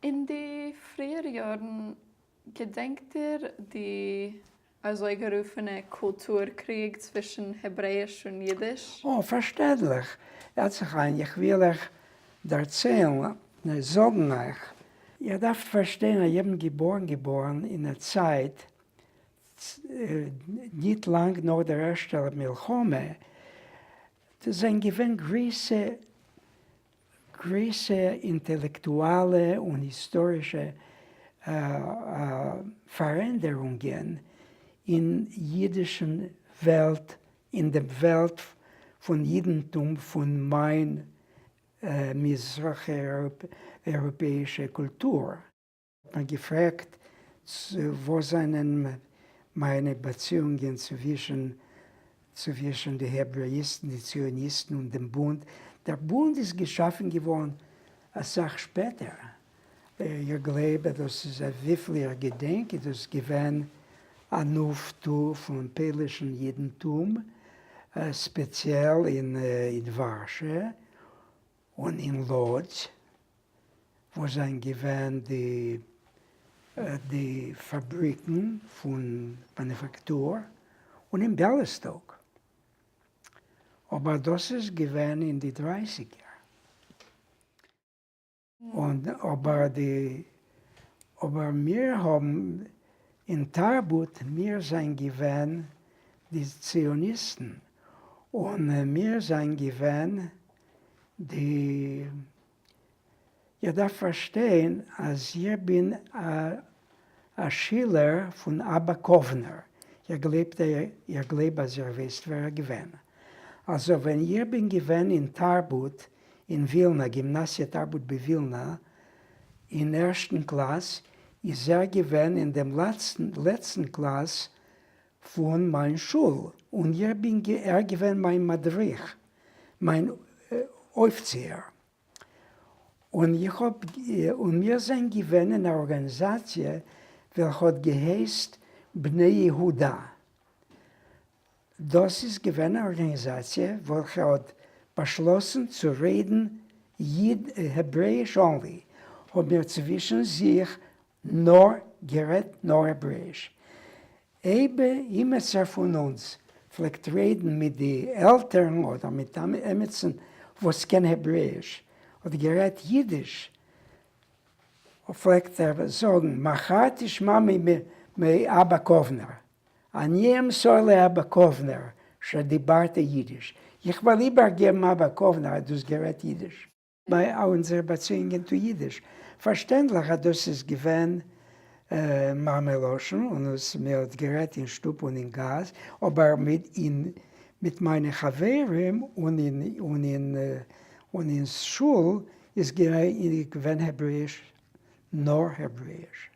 אין די פריערע יארן געדענקט איר די אזויגערופענע קולטור קריג צווישן העברעיש און אידיש? אה, פארשטענדליך. הערט זיך איין, איך וויל אייך דערציילן, ניין, זאגן אייך. איר דארפט פארשטיין אז איך בין געבארן געבארן אין א צייט, ניט לאנג נאך דער ערשטער מלחמה, דאס זענען געווען גרויסע גרויסע אינטעלעקטואלע און היסטארישע פארענדערונגען אין אידישן וועלט, אין דעם וועלט פון אידנטום פון מיין מזרח אייראפעאישע קולטור. האט מען געפרעגט וואס זענען מיינע באציאונגען צווישן צווישן די העברעאיסטן, די ציוניסטן און דעם בונד. דער בונד איז געשאפן געווארן אסאך שפעטער. איך גלייב אז דאס איז אויף וויפיל איך געדענק איז דאס געווען אן אויפטו פון פוילישן אידנטום, ספעציעל אין ווארשע און אין לאדזש. וואס זענען געווען די די פאבריקן פון מאנופאקטור, און אין ביאליסטאק, אבער דאס איז געווען אין די דרייסיגער, און אבער די אבער מיר האבן אין תרבות מיר זענען געווען די ציוניסטן, און מיר זענען געווען די איר דארפט פארשטיין אז איך בין א שילער פון אבא קאוונער, איר גלייבט איך גלייב אז איר ווייסט ווער ער געווען. אלזא ווען איך בין געווען אין תרבות אין ווילנא, גימנסיה תרבות בווילנא, אין ערשטן קלאס, איז ער געווען אין דעם לעצטן קלאס פון מיין שול, און איך בין ער געווען מיין מדריך, מיין אויפציער. און איך האב, און מיר זענען געווען אין א ארגאניזאציע וועלכע האט געהייסט בני יהודה. דאס איז געווען א ארגאניזאציע וועלכע האט באשלאסן צו רעדן העברעיש only, האבן מיר צווישן זיך נאר גערעדט נאר העברעיש. אויב אימעצער פון אונז פלעגט רעדן מיט די עלטערן אדער מיט עמיצן וואס קען העברעיש האט גערעדט אידיש, פלעגט ער זאגן מחר תשמע מאבא קאוונער, אני אמסור לאבא קאוונער שדיברת אידיש, איך וועל איבערגעבן אבא קאוונער אז דו האסט גערעדט אידיש. ביי אונזערע באציאונגען צו אידיש. פארשטענדליך אז דאס איז געווען מאמע לשון און וואס מען האט גערעדט אין שטוב און אין גאס, אבער מיט מיינע חברים און אין שול איז געווען העברעאיש, נאר העברעאיש.